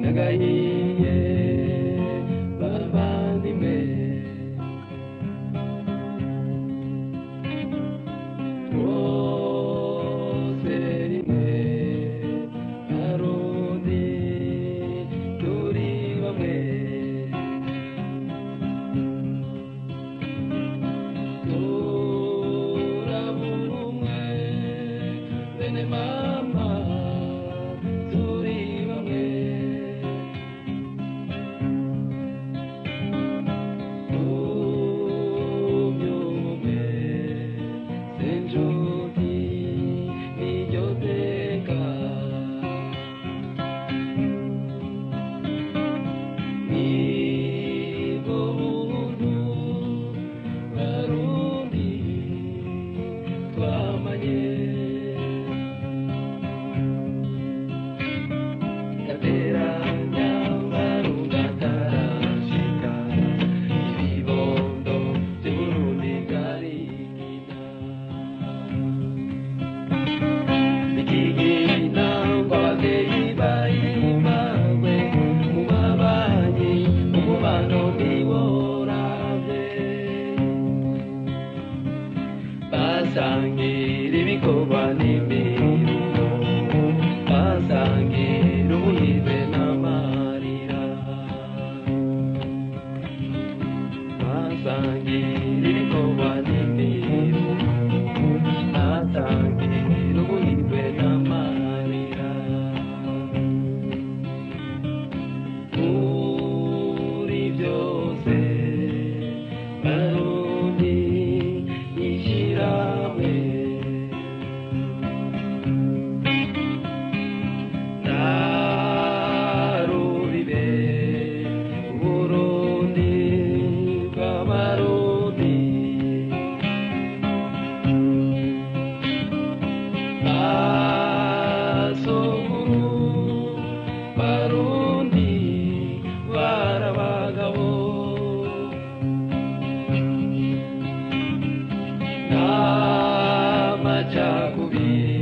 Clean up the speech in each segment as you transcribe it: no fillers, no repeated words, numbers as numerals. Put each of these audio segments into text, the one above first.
Nagahiye bavandimwe, twose rimwe Barundi turi bamwe, turabura umwe bene mama turi bamwe. Umwe senjuti niryo teka, nibwo buntu Barundi twamanye. Gateranya Barundi atarashika, ibibondo by'Uburundi byarigina. Bikigina ngo abavyeyi bahimbagwe, mu mabanyi umubano ntiworavye. Basangira ibikorwa n'imiruho, basangira ubuhibe n'amarira, basangira ibikorwa n'imiruho, basangira ubuhibe n'amarira. Muri byose Barundi ishyirahamwe, narubibe Burundi bw'Abarundi. Basokuru Barundi barabagabo, n'amacakubiri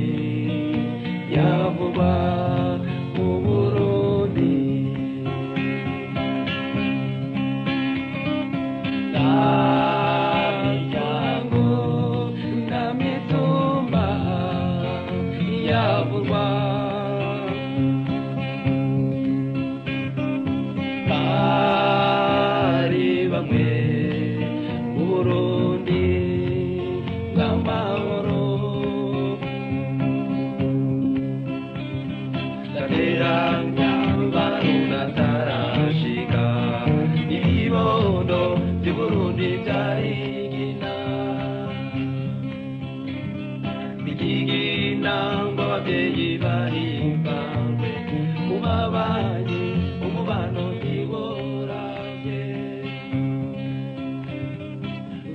yavugwa mu Burundi. Nta miryango nta mitumba yavugwa, bari bamwe mu Burundi bw'amahoro. Gateranya Barundi atarashika, ibibondo by'Uburundi byarigina. Bikigina ngo abavyeyi bahimbagwe, mu mabanyi umubano ntiworavye.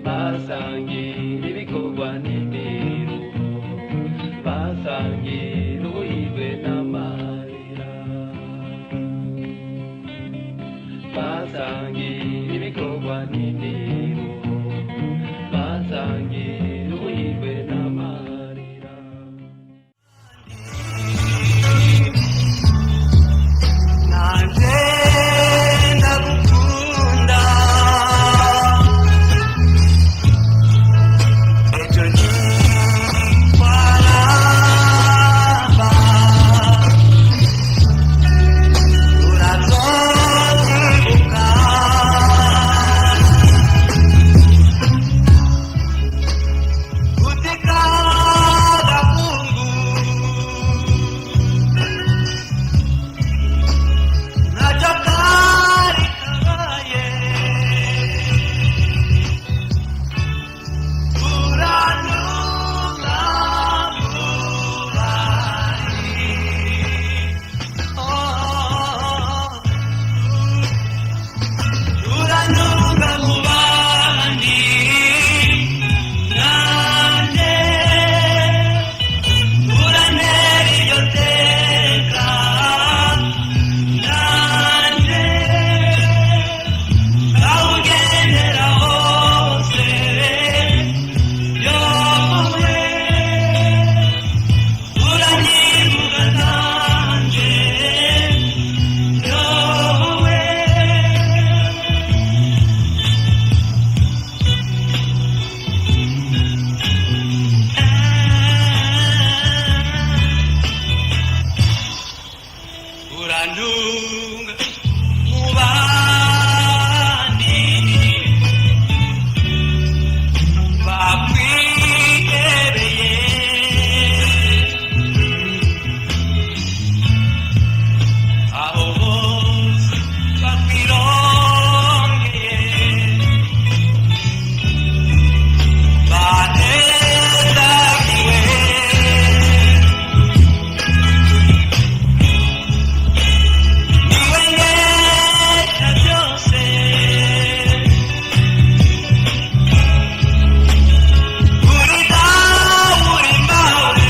Basangira ibikorwa n'imiruho, basangira ubuhirwe n'amarira. Urantunga mu bandi bakwihebeye. Abo bose bakwirongeye banezagiwe. Niwe nkesha byose, uri dawe, uri mawe.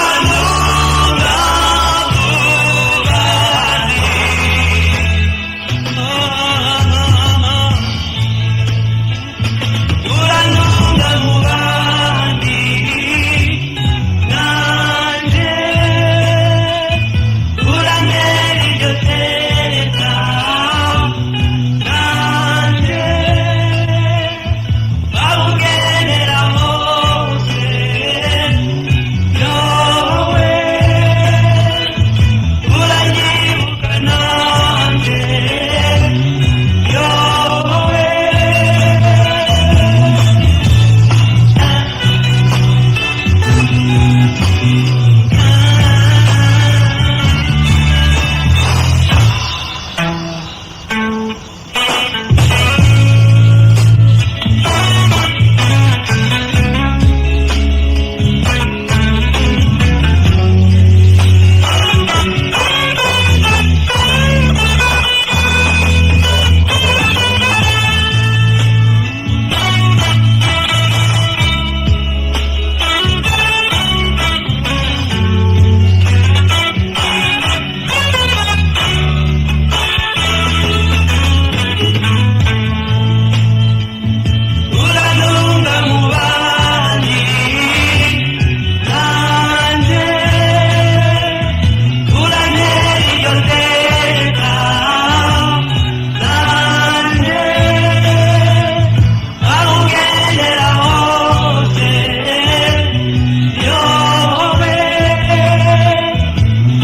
Urantunga mu bandi, urantunga mu bandi nanje, urantera iryo teka nanje, bawugenera hose yowe, uranyibuka nanje yowe. Urantunga mu bandi nanje, urantera iryo teka nanje, aho ugendera hose yowe,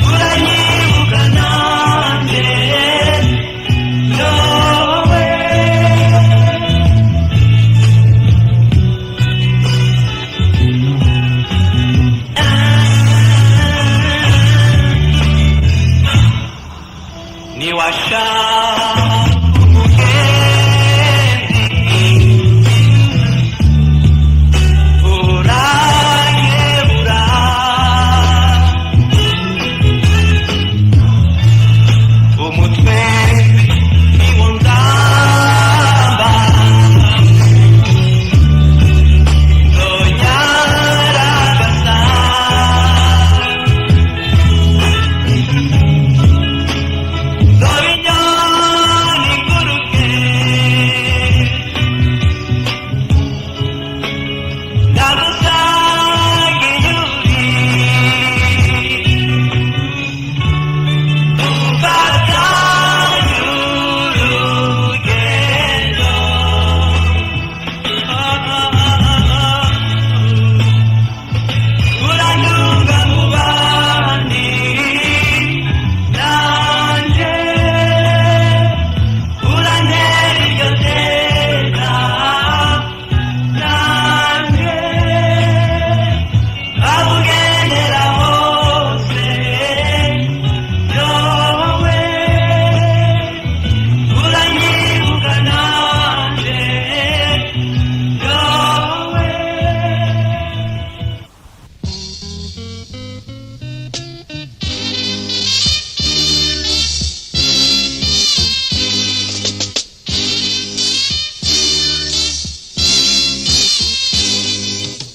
uranyibuka nanje yowe. Niwashaka umugenzi, uranyebura, umutwe niwo nzamba, nzonyaragasa. Nzoba inyoni iguruke, ndagusanga iyo uri, dufatanye urugendo. Urantunga mu bandi nanje, urantera iryo teka nanje, aho ugendera hose yowe, uranyibuka nanje yowe.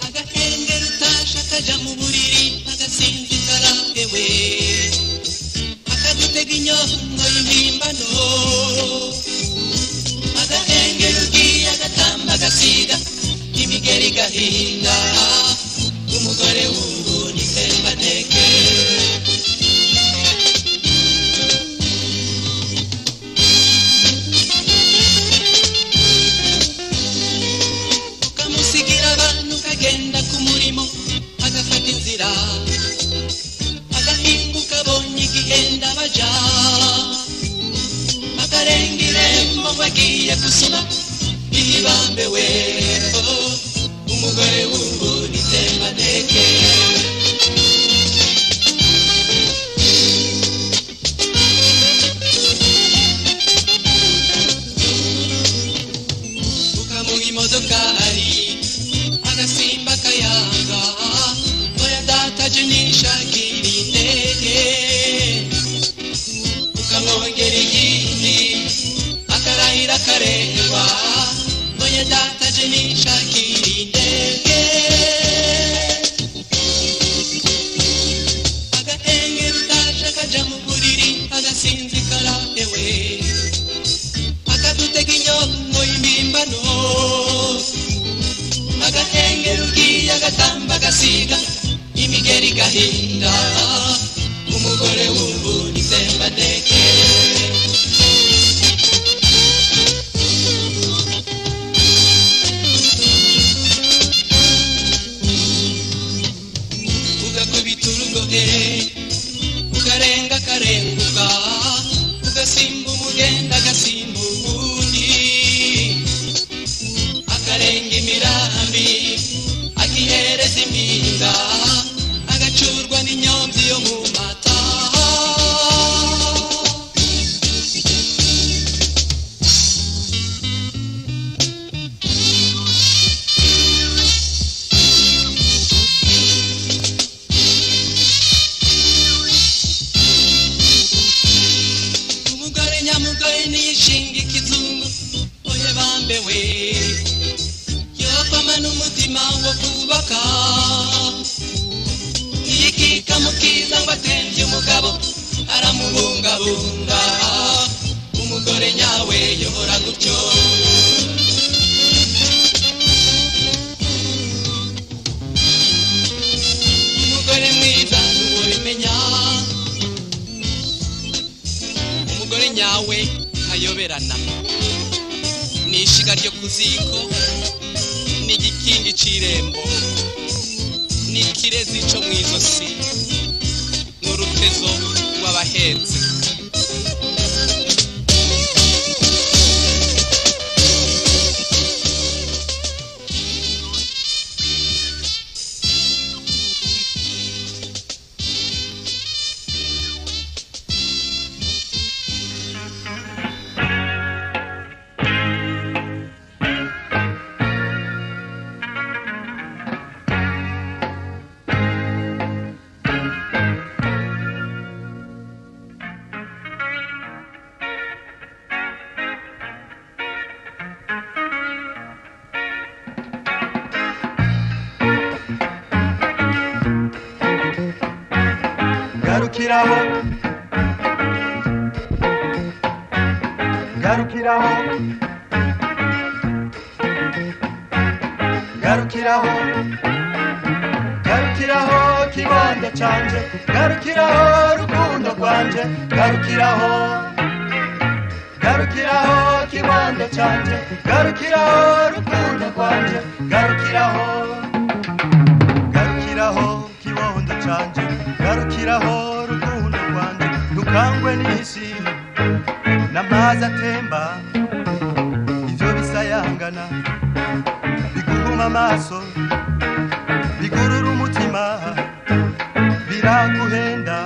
Agakengeri utashe akaja mu buriri agasinzi karambewe, akadutega inyongo y'impimbano. Agahengeri ugiye agatamba agasiga imigeri gahinda, umugore w'ubu ni sembaneke. Ukamusigira abantu ukagenda ku murimo agafata inzira. gusoma ibambewe umugore w'ubu ni tembaneke. Ukamuha imodoka ari agasimba kayanga oya data je nishakira indege ukamwongera iyindi akarahira akarengwa oya data je nishakira indege. Agahengeri utaje akaja mu buriri agasinzi karahewe akadutega inyongo y'impimbano agahengeri ugiye agatamba agasiga imigeri igahinda umugore w'ubu ni tembandeke. Ugakubita urugohe ukarenga akarenguka ugasimba umugenda agasimba uwundi akarenga imirambi akihereza impinga agacurwa n'inyomvyi yo mu mata. Umugore nyamugore niyishinga ikizungu oye bambewe yokwama n'umutima wo kubaka ntiyikika mu kiza ngo atemvye umugabo aramubungabunga umugore nyawe yohora gutyo. Umugore mwiza ntiwobimenya umugore nyawe ntayoberana ni ishiga ryo ku ziko ni igikingi c'irembo ni ikirezi co mw'izosi n'urutezo rw'abahenzi. Garukiraho garukiraho garukiraho garukiraho kibondo canje garukiraho rukundo rwanje garukiraho garukiraho kibondo canje garukiraho rukundo rwanje garukiraho garukiraho kibondo canje garukiraho rukundo rwanje rukangwe n'isi n'amazi atemba ivyo bisayangana biguhuma amaso bigurura umutima biraguhenda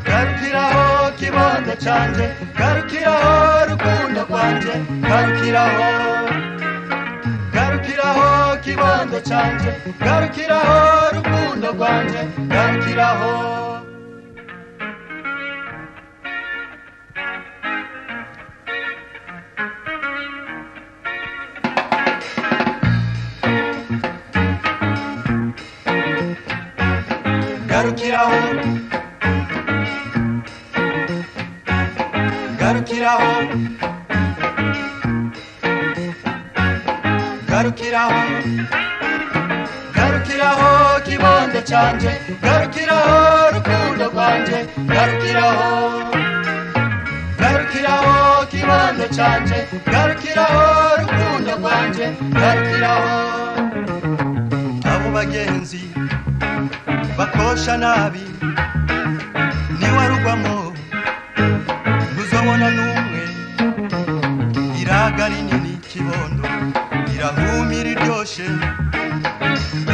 garukiraho kibondo canje garukiraho rukundo rwanje garukiraho garukiraho kibondo canje garukiraho rukundo rwanje garukiraho. Garukiraho garukiraho garukiraho garukiraho kibondo canje garukiraho rukundo rwanje garukiraho garukiraho kibondo canje garukiraho rukundo rwanje garukiraho. Abo bagenzi bakosha nabi niwarugwamo ntuzobona n'umwe. Inzoga ari nini kibondo irahumira iryoshe,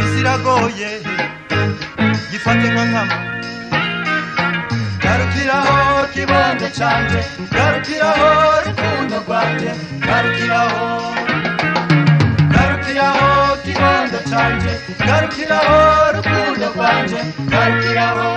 isi iragoye gifate nka nkama. Garukiraho kibondo canje, garukiraho rukundo rwanje, garukiraho, garukiraho kibondo canje, garukiraho rukundo rwanje, garukiraho.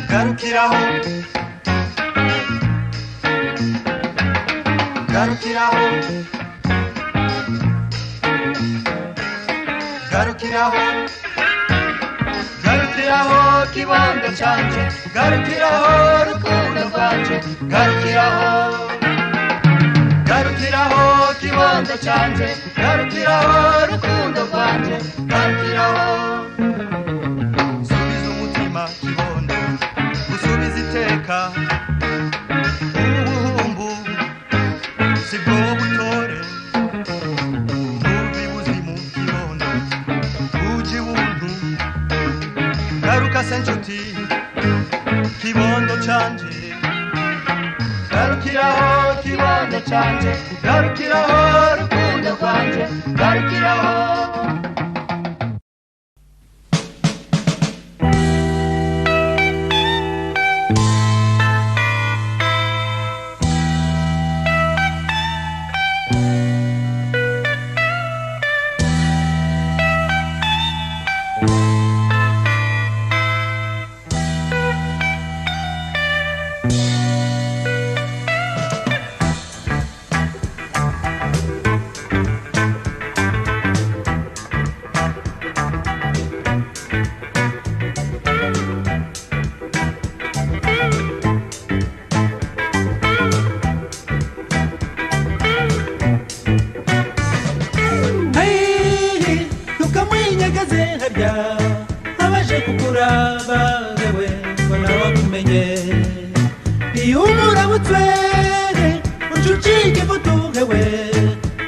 Garukiraho, garukiraho, garukiraho, garukiraho kibondo canje, garukiraho rukundo rwanje, garukiraho, garukiraho kibondo canje, garukiraho rukundo rwanje, garukiraho. Subiza umutima kibondo, usubiza iteka, ubuhumbu sibwo butore, ntuvi buzimu kibondo uji buntu. Garuka se nshuti kibondo canje, garukiraho kibondo canje, garukiraho rukundo rwanje, garukiraho. Hey, tukamwinyagaze harya abaje kukuraba yewe ngo nawe akumenye. Iyo umurabutswe ucucike vutuhewe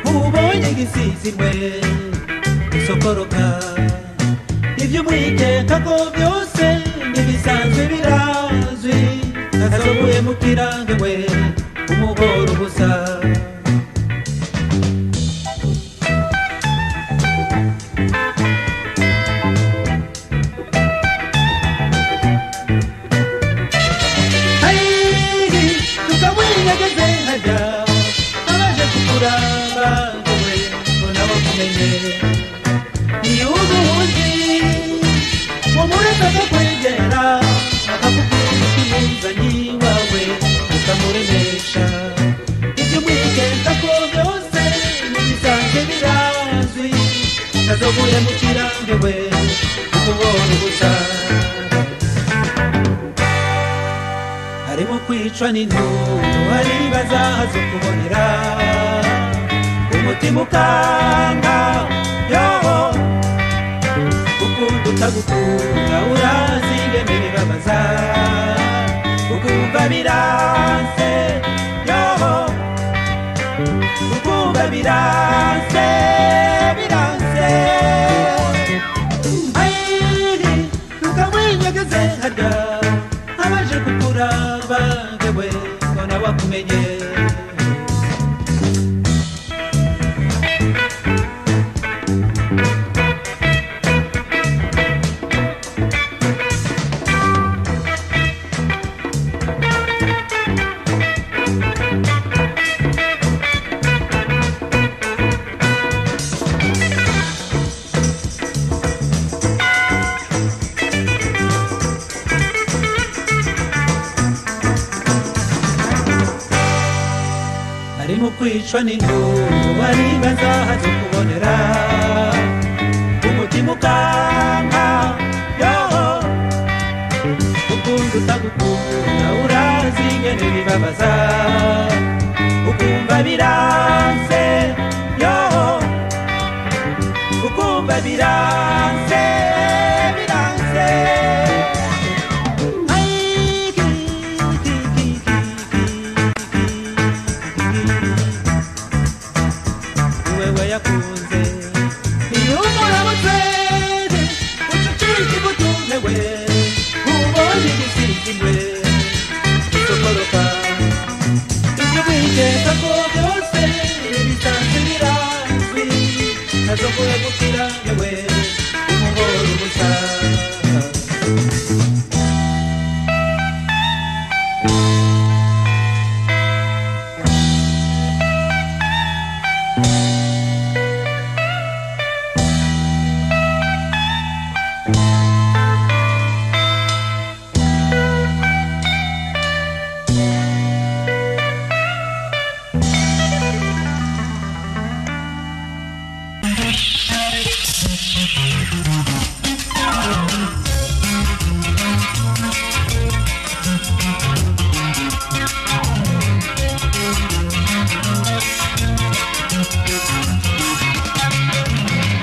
ubonye gisizirwe usokoroka ibyo umwiteka ko byose ntibisanzwe birazwi azobuye mu kirangewe umugora ubusa. Tukamwinyagaze harya abaje kukuraba yewe ngo nawe akumenye. Iyo ubuzi wamureka akakwegera akakubwira umuzanyi wawe ukamuremesha ibyo umwiteka ko byose ntibisanzwe birazwi azobuye mu kirangewe umubona ubusa. Harimo kwicwa n'intuntu haribaza hazokubonera umutima ukanga yoho ukunda utagukunda urazi ingene bibabaza ukumva biranse yoho ukumva biranse biranse. Ayi tukamwinyagaze harya abaje kukuraba ngewe ngo nawe akumenye. Mu kwicwa n'intuntu waribaza hazokubonera umutima ukanka yo ukunda utagukunda urazi ingene bibabaza ukumva biranse yo ukumva biranse biranse. Ai, ki, ki, ki, ki, ki, ki, ki. Wewe yakunze iyo umuramutse ucucika ibutunewe ubonye igisizimwe isokoroka ibyo wigeza ko byose bisanzwe birazwi ntazokuhemukira yewe umuhoro ubusa.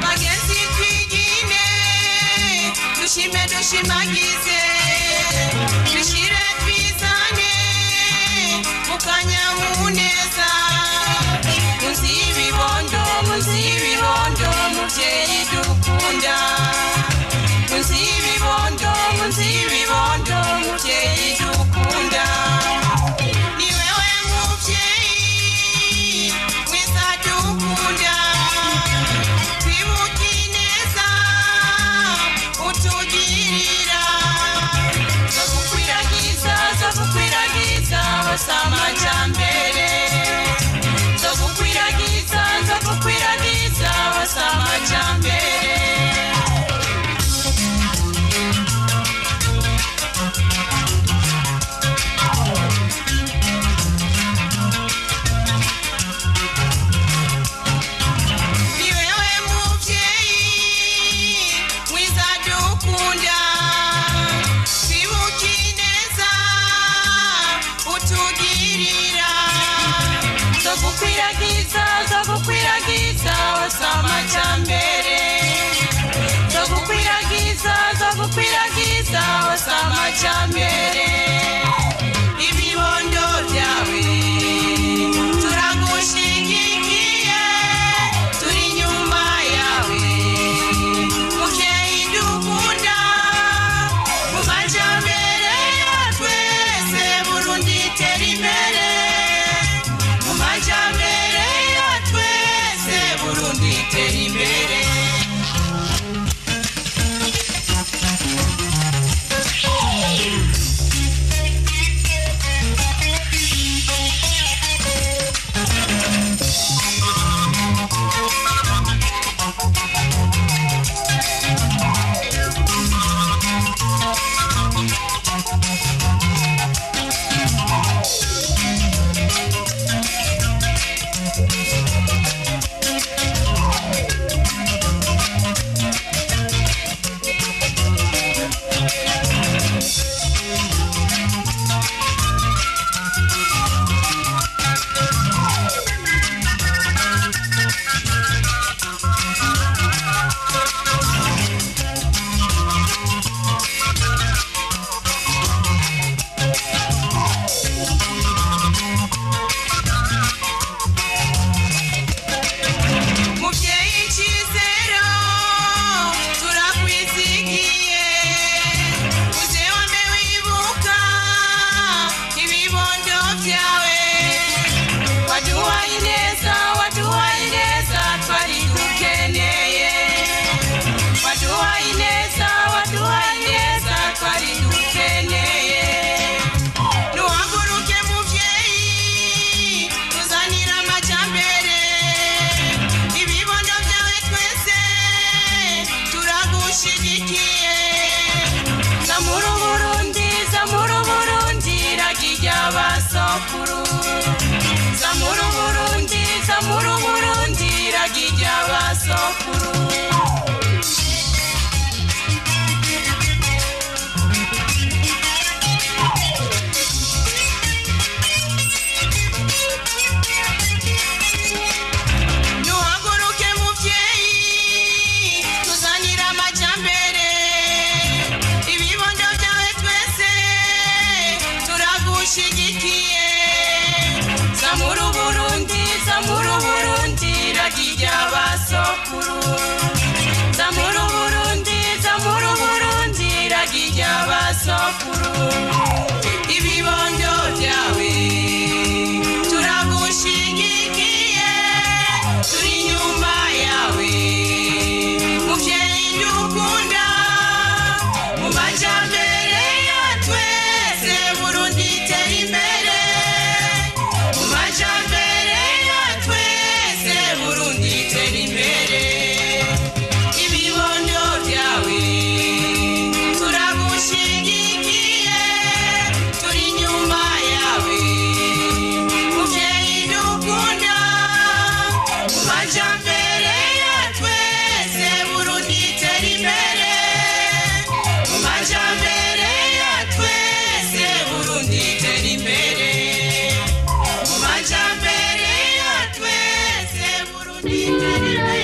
Bagenzi twigine dushime dushimagize dushire twizane mu kanyamuneza munsi y'ibibondo munsi y'ibibondo muvyeyi dukunda munsi y'ibibondo munsi y'ibibondo muvyeyi dukunda ni wewe muvyeyi mwiza dukunda twibuke ineza utugirira zo gukwiragiza zo gukwiragiza hose amajambere zo gukwiragiza zo gukwiragiza hose amajambere. Ni wewe muvyeyi mwiza dukunda twibuke ineza utugirira zo gukwiragiza zo gukwiragiza hose amajambere zo gukwiragiza zo gukwiragiza hose amajambere ibibondo byawe turagushigikiye turi inyuma yawe muvyeyi dukunda mu majambere ya twese Burundi tera imbere mu majambere ya twese Burundi tera imbere. Muvyeyi cizero turakwizigiye uze wame wibuka ibibondo vyawe waduhaye ineza waduhaye ineza twari dukeneye waduhaye ineza waduhaye ineza twari dukeneye nuhaguruke muvyeyi tuzanire amajambere ibibondo vyawe twese turagushigikiye zamura Burundi zamura Burundi ragi ry'abasokuru zamura Burundi. Turagushigikiye, zamura Uburundi, zamura Uburundi, ragirya basokuru. Zamura Uburundi, zamura Uburundi, ragirya basokuru. Ibibondo byawe turagushigikiye, turi inyuma yawe, muvyeyi dukunda. Mu majambere ya twese, Burundi tera imbere. Mu majambere ya twese, Burundi tera imbere. Ibibondo byawe turagushigikiye, turi inyuma yawe, muvyeyi dukunda. Mu majambere ya twese, Burundi tera imbere. Mu majambere ya twese, Burundi tera imbere. Mu majambere ya twese, Burundi tera imbere.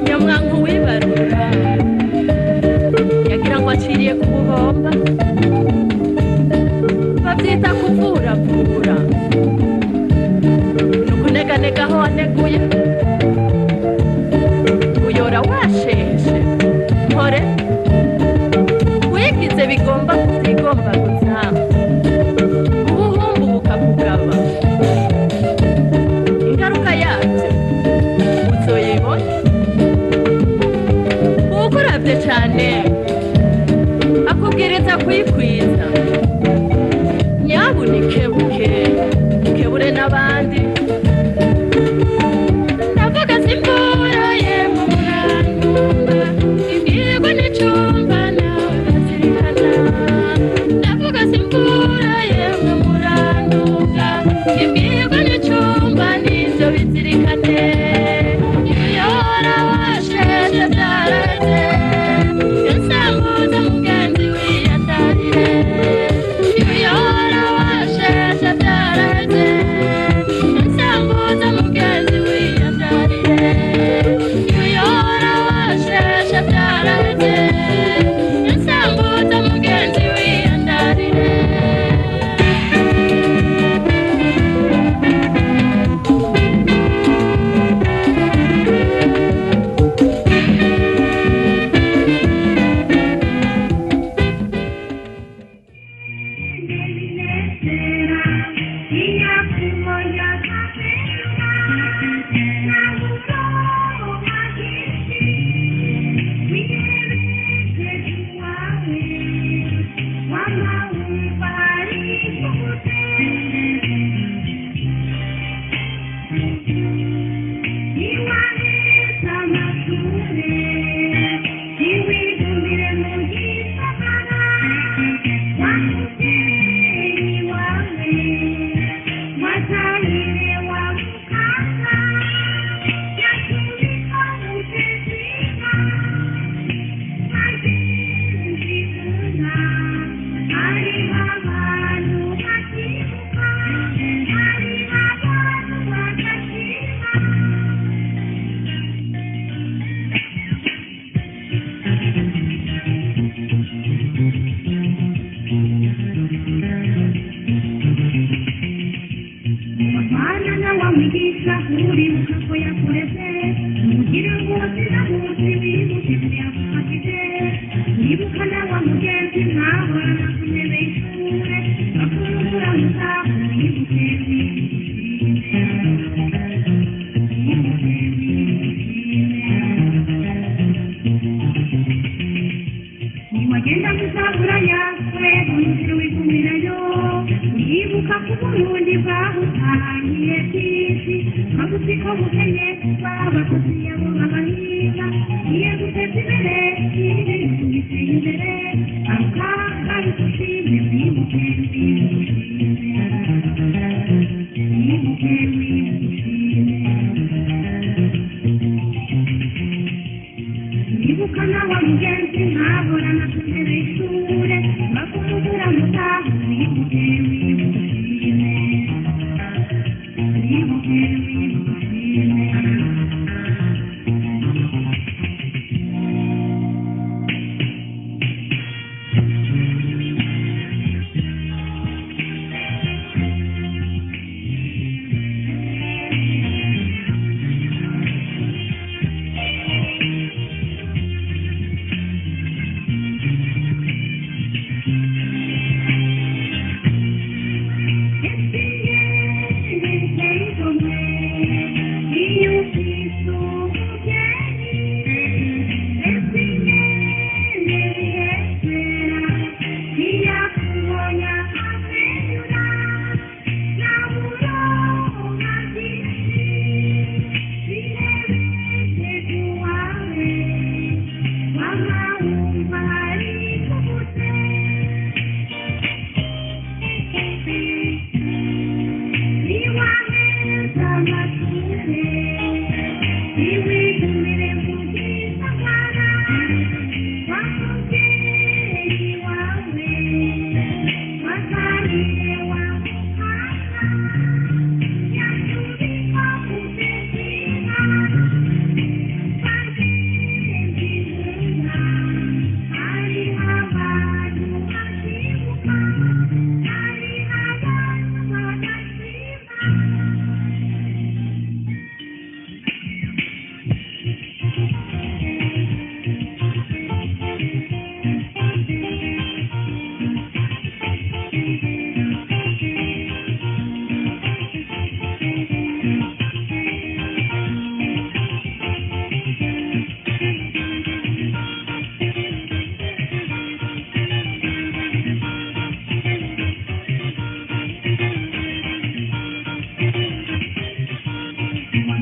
Nyamwanku wibarura yagira ngo aciriye ku buhomba, babyita kuvuravura, ni ukuneganega aho waneguye, uyora washeshe mpore wigize bigomba kubyigomba gusa, ubuhumbu bukakugaba, ingaruka yabyo uzoyibona. Uwukuravye cane akubwiriza kuyikwiza. Nyabunikebuke ukebure n'abandi. Ndavuga simbura yemwe, murantunga, imbwirwa n'icumba nawe bazirikana. Ndavuga simbura yemwe, murantunga, imbwirwa n'icumba n'ivyo bizirikane. Yora washeshe. munsi wibuke yagufashije wibuka nawa mugenzi mwahorana ku ntebe y'ishure bakurubura mutaho wibuke wibuke wibuke niwagenda muzabura yawe umukiro wigumirayo wibuka ku Burundi bwagutangiye byinshi baguzi ko bukenye babakozi yabo babahiga iyo guteza imbere ibihugu biteye imbere aruka babigushime wibuke wibugushime wibuke wibugushime wibuka nawa mugenzi mwahorana ku ntebe y'ishure bakumubura mutaho wibuke wibugushime wibuke wibugushime.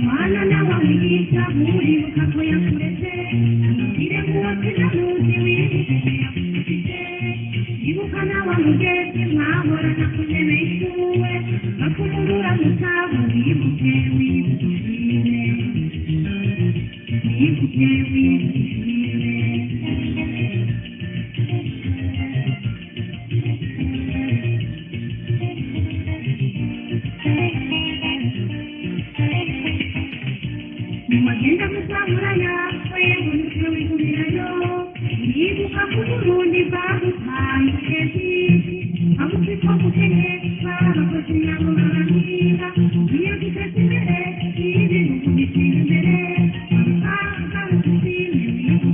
Mwana nawe mwigisha uribuka ko yakureze ugire ngo kinamuzi wibuke yakufite ibuka nawe mugezi mwahorana ku ntebe y'ishure bakumurura mutaho wibuke wibugushime wibuke wibugushime. Niwagenda muzabura yawe umutwe wigumirayo wibuka ku Burundi bwagutangiye byinshi baguzi ko bukenye babakozi nabo babahiga iyo guteza imbere ibihugu biteye imbere baruka babigushime wibuke.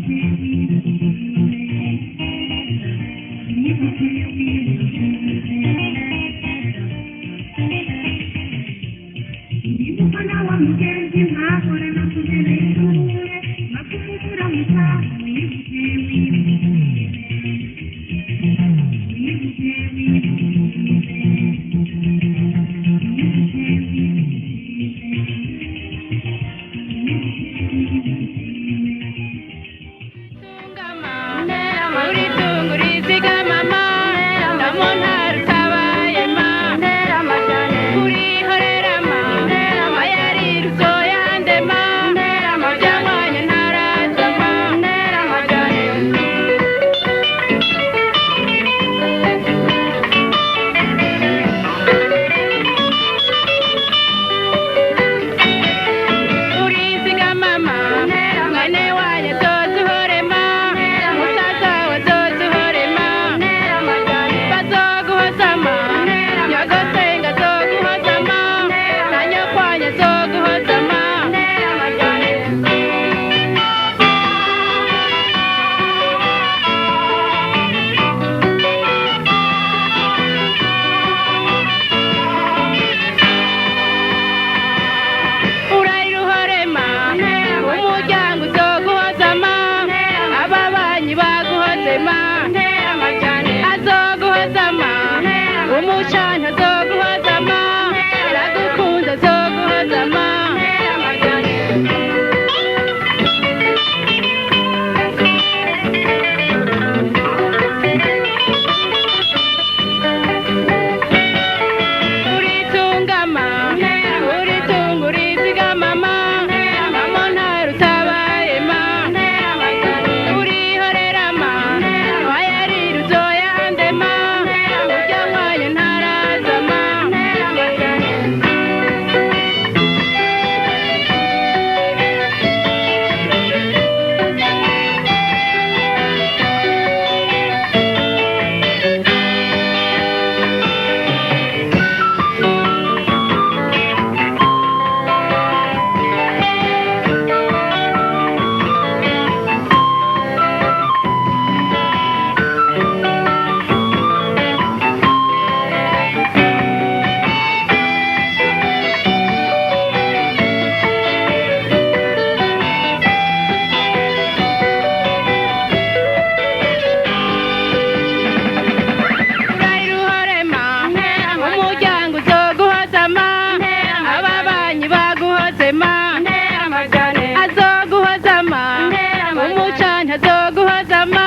Umucanya azoguhozama,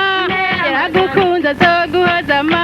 yaragukunze azoguhozama.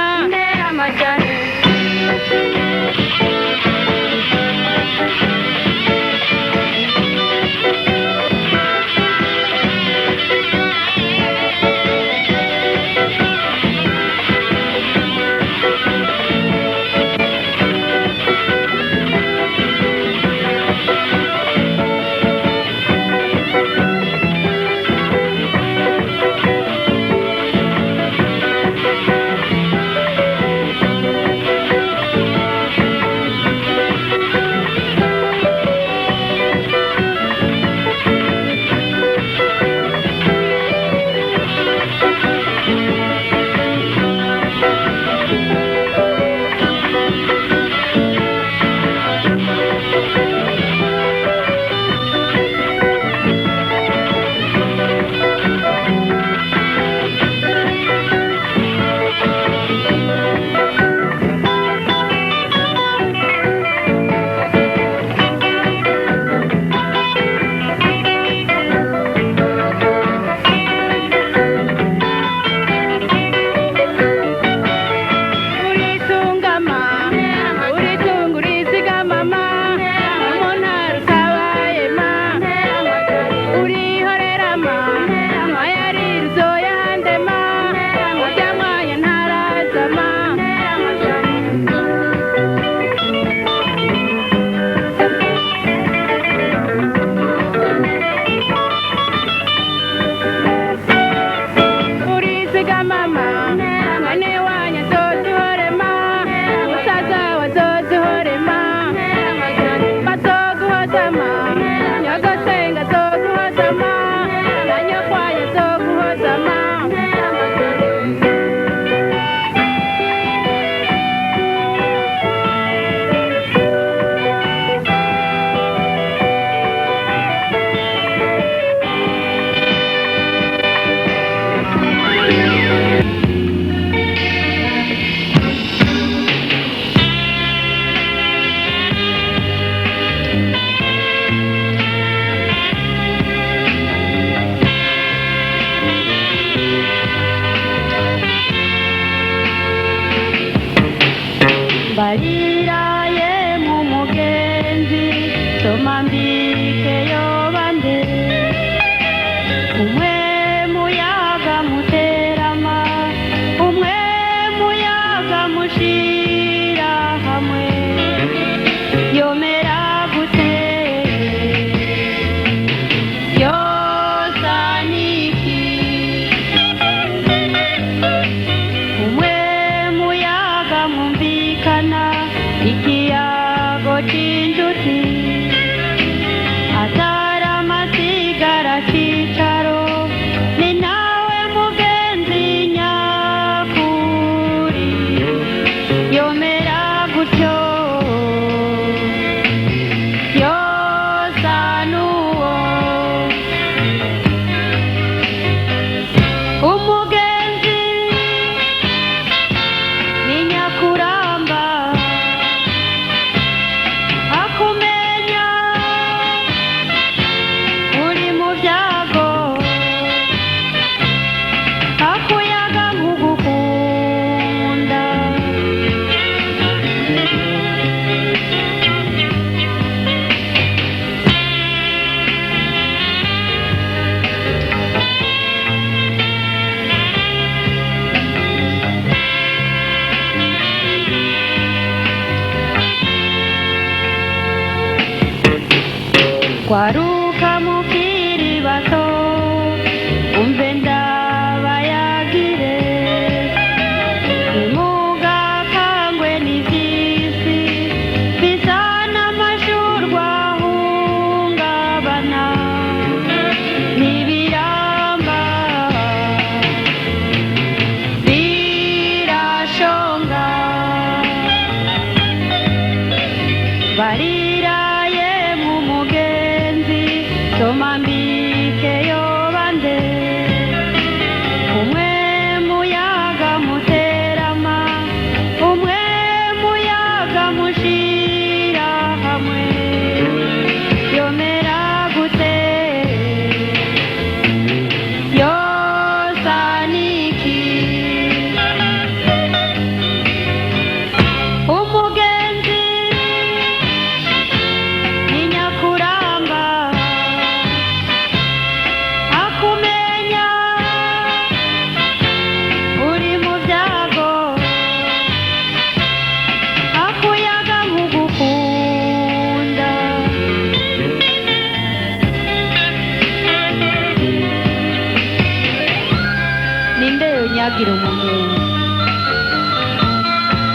Ntiyagira umugenzi.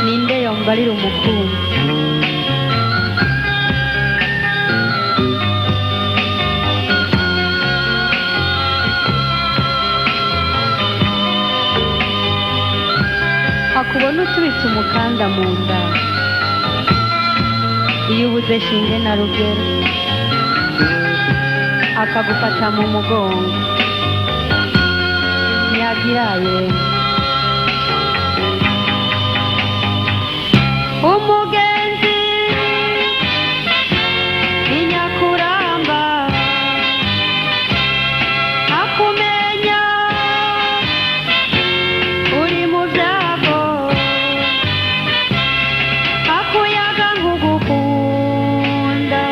Ninde yombarira umukunzi? Akubona usubitse umukanda mu nda, iyo ubuze shinge na rugero, akagufata mu mugongo. Ntiyagira yemwe umugenzi ni nyakuramba, akumenya uri mu byago, akuyaga nk'ugukunda.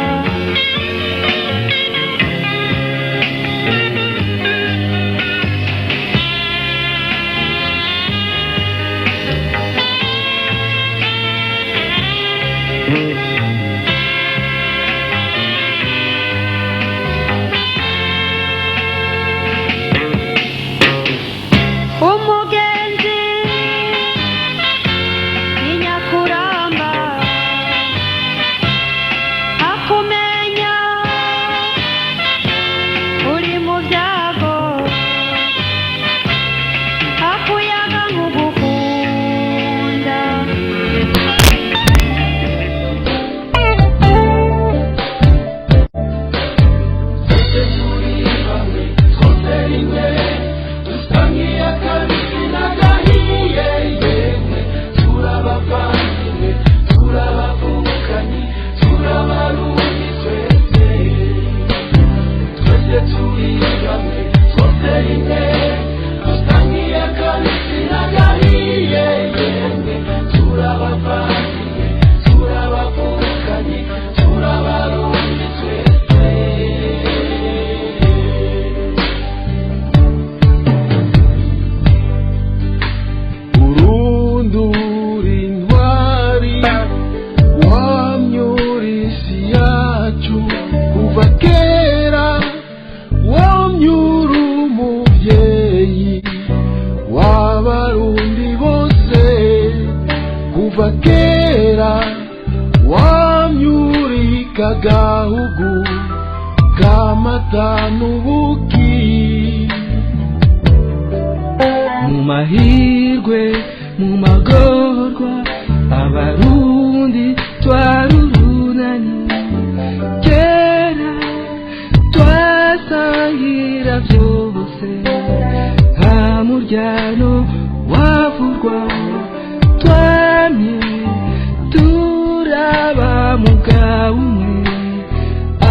Umugenzi ni nyakuramba, akumenya uri mu byago, akuyaga nk'ugukunda. Urundura intwari wamyura isi yacu kuva kera, wamyura umubyeyi w'abarundi bose kuva kera, wamyura ikagahugu kamata n'ubuki. Mu mahirwe, mu magorwa, abarundi twarurunani kera, twasangira byose, nta muryano wavurwa, twamye turaba mugabo umwe,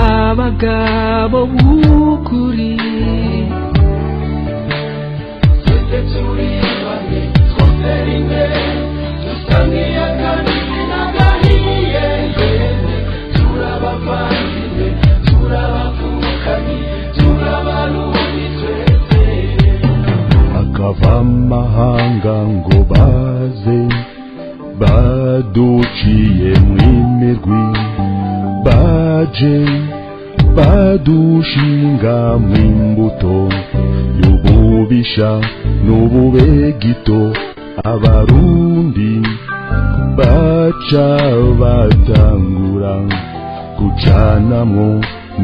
abagabo b'ukuri. Akava amahanga ngo baze baduciye mwimirwi, baje badushinga mwimbuto y'ububisha n'ububegito, abarundi baca batangura gucanamwo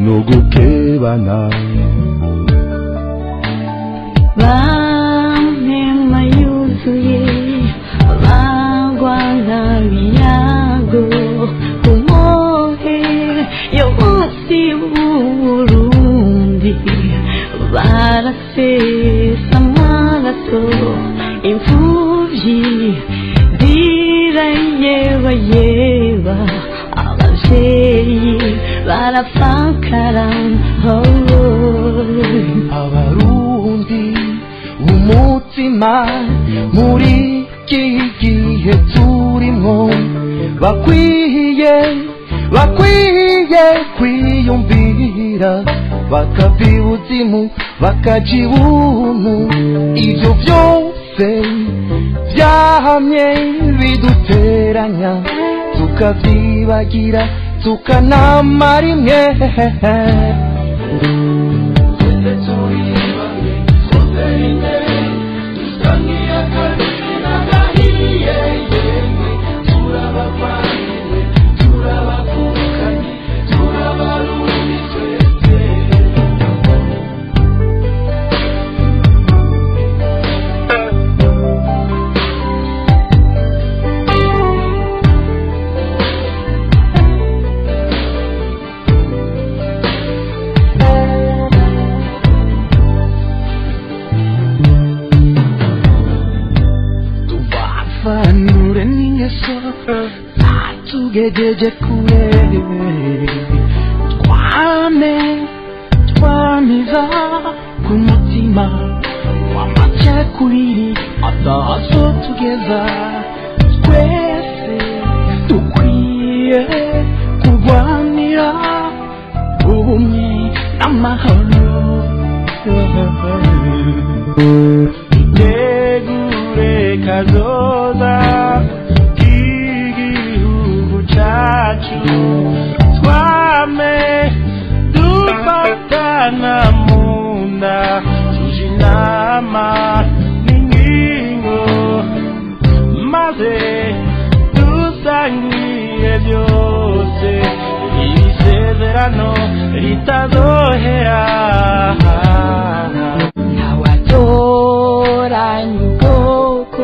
no gukebana. Bamema yuzuye bagwa nk'abiyago ku mwohe yo munsi w'Uburundi, barasesa amaraso, imfuvyi zirayebayeba, abavyeyi barapfakara, oh. Abarundi umutima muri iki gihe turimo bakwiye bakwiye kwiyumvira, bakava ibuzimu bakaja ibuntu. Ibyo byose byahamye biduteranya, tukavyibagira tukanamara imwe. Twese turi bamwe, twose rimwe, dusa nk'iya Zatugejeje kure, twame twamiza ku mutima w'amacakubiri atazotugeza. Twese dukwiye kurwanira ubumwe n'amahoro. Dutegure kazoza k'igihugu cacu, twame dufatana mu nda, tuje inama n'ingingo, maze dusangire byose isezerano ritazohera. Ntawatoranya ubwoko,